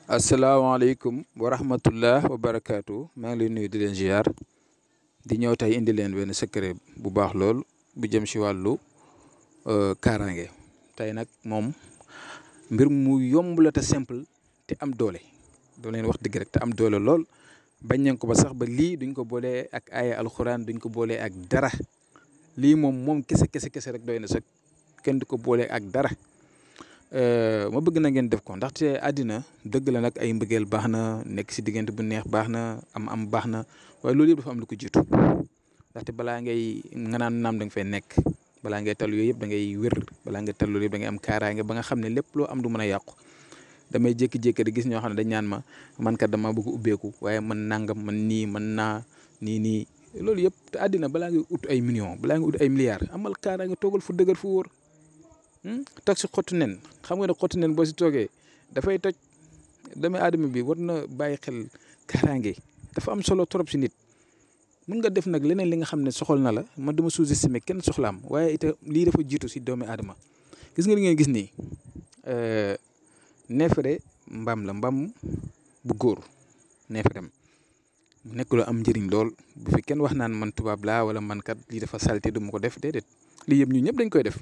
asalaamaaleykum wa rahmatullah wa barakaatu maa ngi leen nuyu di leen ziar di ñëw tey indi leen benn secret bu baax lool bu jëm si wàllu kaaraange tey nag moom mbir mu yomb la te simple te am doole doo leen wax dëgg rek te am doole lool bañ nañ ko ba sax ba lii duñ ko boolee ak aaya alxuraan duñ ko boolee ak dara lii moom kese rek doy na sax kenn du ko boolee ak dara. ma bëgg na ngeen def ko ndaxte àddina dëgg la nag ay mbëggeel baax na nekk si diggante bu neex baax na am baax na waaye loolu yëpp dafa am lu ko jiitu ndaxte balaa ngay nga naan naam da nga fay nekk balaa ngay tal yooyu yëpp da ngay wér balaa ngay tal loolu yëpp da ngay am kaaraange ba nga xam ne lépp loo am du mën a yàqu. damay jékki-jékki di gis ñoo xam ne dañ ñaan man kat dama bëgg ubbeeku waaye man nangam man nii man naa nii loolu yëpp te àddina balaa ngay ut ay millions balaa ngay ut ay milliards amal kaaraange toogal fu dëgër fu wóor. toog si xottu nen xam nga ne xottu nen boo si toogee dafay toj doomu aadama bi war na bàyyi xel kaaraange dafa am solo trop si nit mun nga def nag leneen li nga xam ne soxal na la man dama sous-estimé kenn soxlaam waaye ita lii dafa jiitu si doomu aadama gis nga li ngeen gis nii neefere mbaam la mbaam bu góor neeferem nekk lu am njëriñ lool bu fi kenn wax naan man tubaab laa wala man kat lii dafa salté du ma ko def déedéet lii yëpp ñu ñëpp dañ koy def.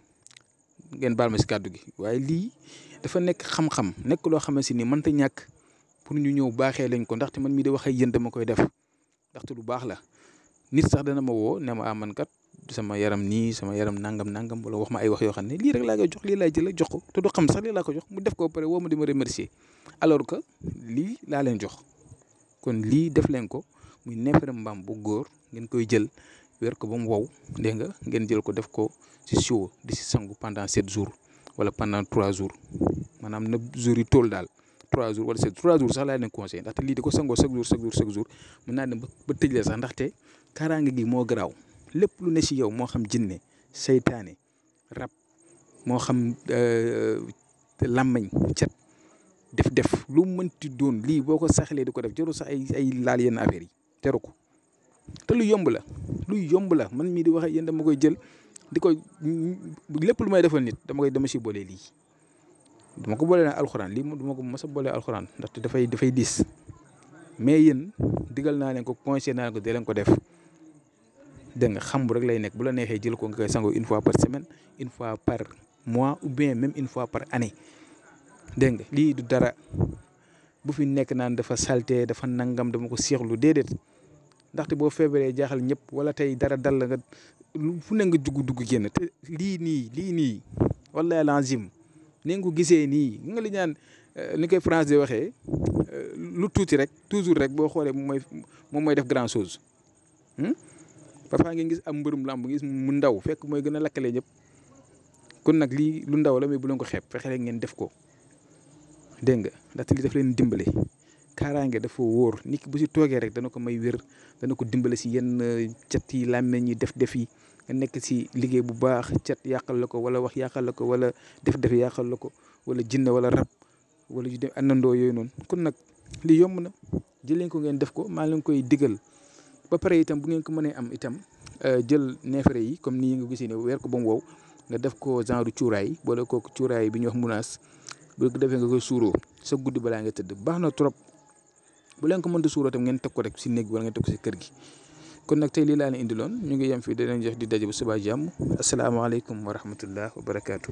ngeen baal ma si kàddu gi waaye lii dafa nekk xam-xam nekk loo xamante ni mënta ñàkk pour ñu ñëw baaxee lañ ko ndaxte man mii di wax ak yéen dama koy def ndaxte lu baax la nit sax dana ma woo ne ma man kat sama yaram nii sama yaram nangam wala wax ma ay wax yoo xam ne lii rek laa koy jox lii laay jël jox ko te du xam sax lii laa ko jox mu def ko ba pare woo ma di ma remercier alors que lii laa leen jox kon lii def leen ko muy neefere mbaam bu góor ngeen koy jël. weer ko ba mu wow dégg nga ngeen jël ko def ko si siwo di si sangu pendant 7 jours wala pendant 3 jours maanaam na jours yi tool daal 3 jours wala 3 jours sax laa leen conseillé ndaxte lii di ko sangoo chaque jour mën naa dem ba tëj la sax ndaxte kaaraange gi moo garaaw lépp lu ne si yow moo xam jinne seytaane rab moo xam làmmañ cet def lu mënti doon lii boo ko saxalee di ko def jarul sax ay laal yenn affaires yi jaru ko. te lu yomb la man mii di wax ak yéen dama koy jël di ko lépp lu may defal nit dama si boole lii dama ko boole na alxuraan lii moom dama ko mos a boole alxuraan ndaxte dafay diis mais yéen digal naa leen ko conseillé naa leen ko dee leen ko def dégg nga xam bu rek lay nekk bu la neexee jël ko nga koy sangoo une fois par semaine une fois par mois ou bien même une fois par année dégg nga lii du dara bu fi nekk naan dafa salté dafa nangam dama ko seexlu déedéet. ndaxte boo feebaree jaaxal ñëpp wala tey dara dal la nga fu ne nga dugg génn te lii nii wallahi lazim ni nga ko gisee nii nga li ñaan ni koy France di waxee lu tuuti rek toujours rek boo xoolee moom mooy def grand chose parfois ngeen gis am mbërum làmb gis mu ndaw fekk mooy gën a lakkale ñëpp kon nag lii lu ndaw la mais bu leen ko xeeb fexe rek ngeen def ko dégg nga ndaxte lii daf leen dimbale. kaaraange dafa wóor nit ki bu si toogee rek dana ko may wér dana ko dimbale si yenn cat yi làmmeñ yi def yi nga nekk si liggéey bu baax cat yàqal la ko wala wax yàqal la ko wala def yàqal la ko wala jinne wala rab wala yu dem àndandoo yooyu noonu kon nag li yomb na jëleen ko ngeen def ko maa leen koy digal ba pare itam bu ngeen ko mënee am itam jël neefere yi comme nii nga gisee ne weer ko ba mu wow nga def ko genre cuuraay boole kooku cuuraay bi ñuy wax munaas bu ko defee nga koy suuroo sa guddi balaa nga tëdd baax na trop. bu leen ko mënta suuroo tam ngeen teg ko rek si néeg bi wala ngeen teg ko si kër gi kon nag tey lii laa leen indiloon ñu ngi yem fii di leen jox di daje bu subaa jàmm asalaamaaleykum wa rahmatullah wa barakaatu.